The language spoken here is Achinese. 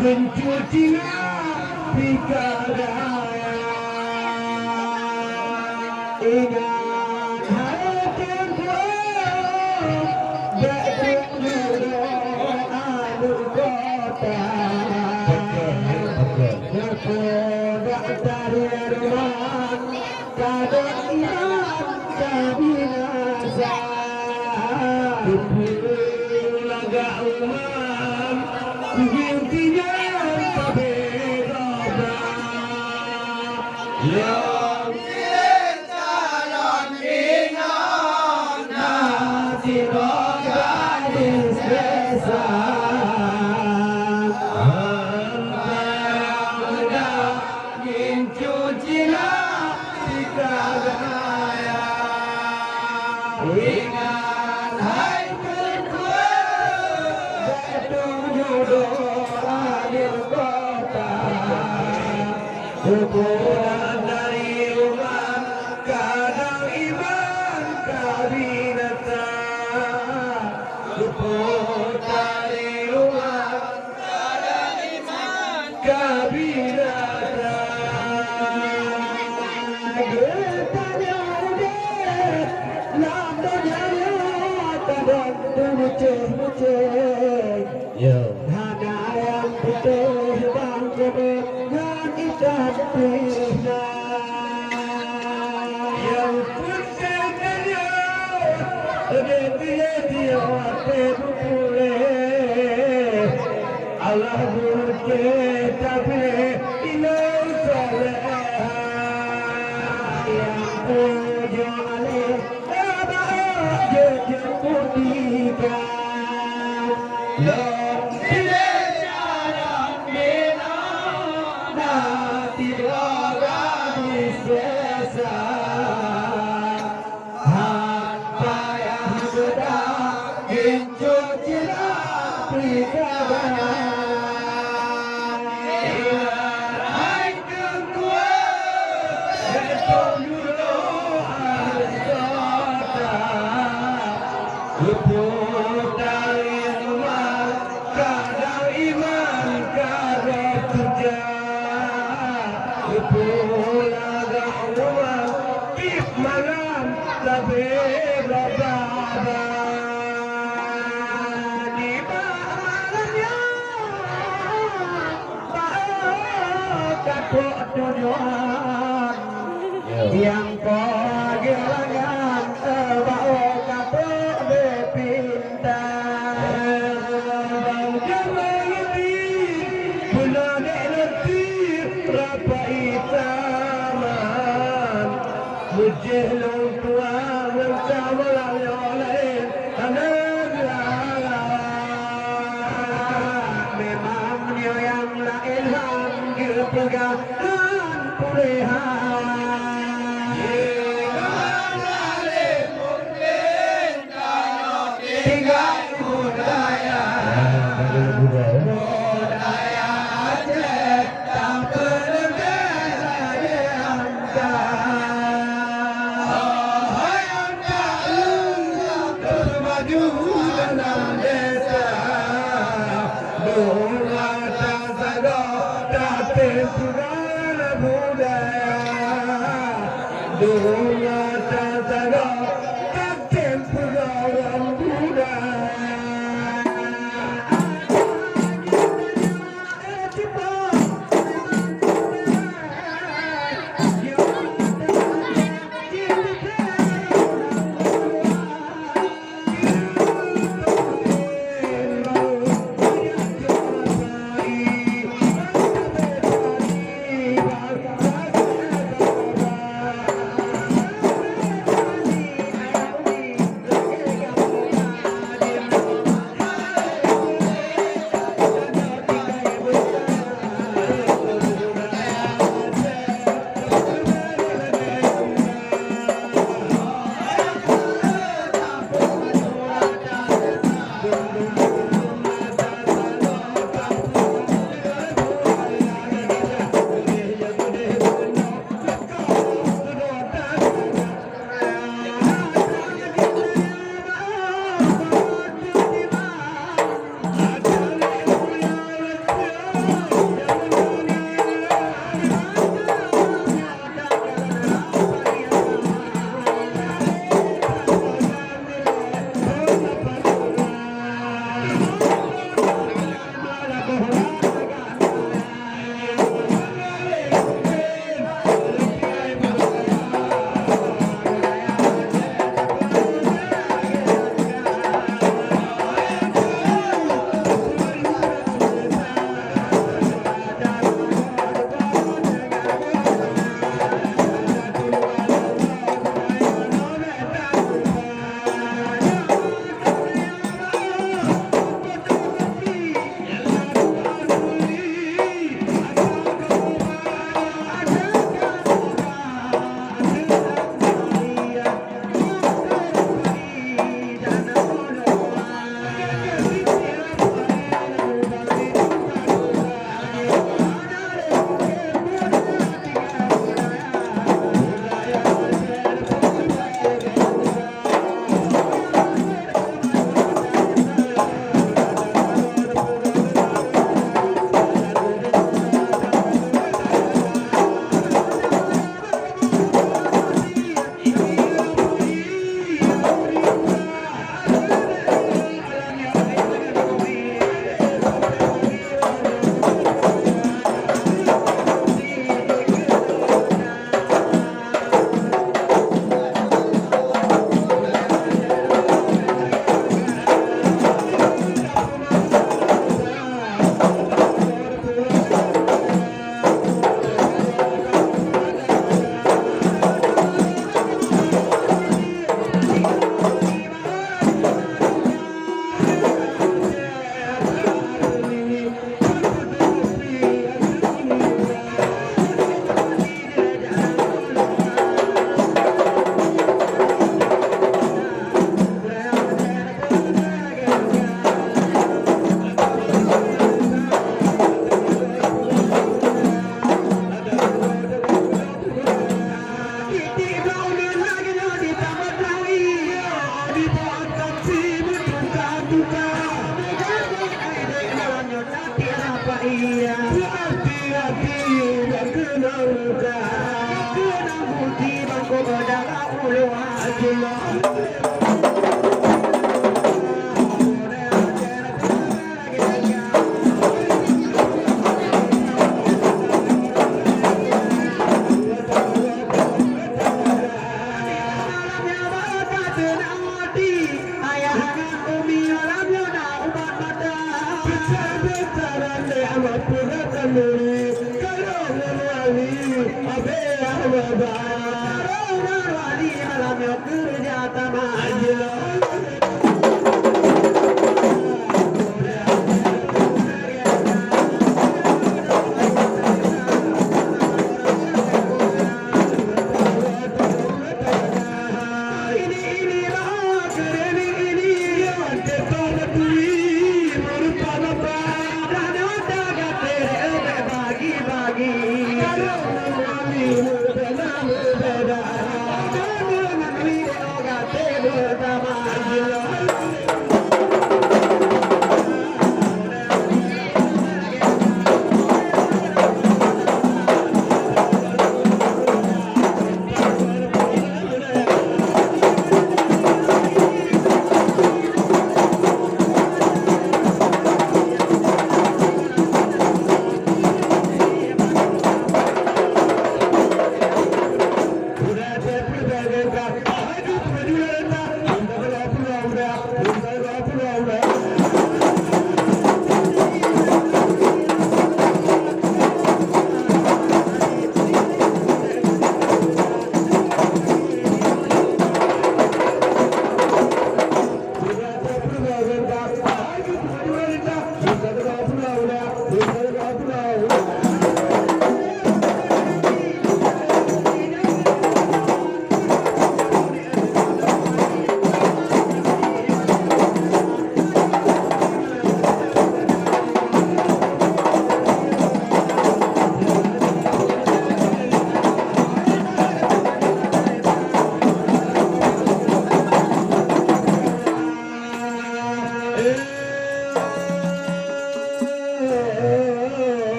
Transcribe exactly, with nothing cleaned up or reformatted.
Guncu Cina pika daya. Ingat hai Teungku, bèk tunjok aneuk kota. Betul, betul. Nyang keudak dari rumah. Kadang iman ka binasa. Teupeu lagak uman, kuginti nyan tabé gobnyan. Lôn ilée calon inong na sidroe gadis desa. Antara muda Gincu Cina pika daya. Ingat hai Teungku, bèk tunjok aneuk kota. Ukuran dari uman, kadang iman ka binasa. Ukuran dari uman, ka binasa. Geutanyoe udép lam donya nyoe, padub teubucéh-bucéh. Ya. Hana nyang putéh ban keudéh ngon itam pih na. Nyang putéh tanyoe, udép di dunia watèe beupuléh. Allah beureukat tabé inong salehah. Nyang pujoe aléh, tabah jeuet-jeuet putihkan. Lôn ilée calon inong na sidroe gadis desa. Han payah geudah Gincu Cina pika daya. Hai Teungku, bèk tunjok aneuk kota. Geupeutarek umat, kadang iman ka rôh teuja. Geupeu lagak umat, tiep malam tabé babah. Nibak malam nyan, baô ka trok tujuan. Ya. Nyang po geulangan, baô ka trok bepinta. Bang jameun peunoh dek leuti rapai taman. Mujih lôn tuan ngon saboh lam nyoe laén hana geuala. Memang meunyoe nyang laén han geupeugah, han puléh hai. Tinggai budaya, budaya Aceh tapeuleubeh lagèe Antak. Oh hai Antak, teumaju dalam desa, doa tasagoe tatem peugah budaya.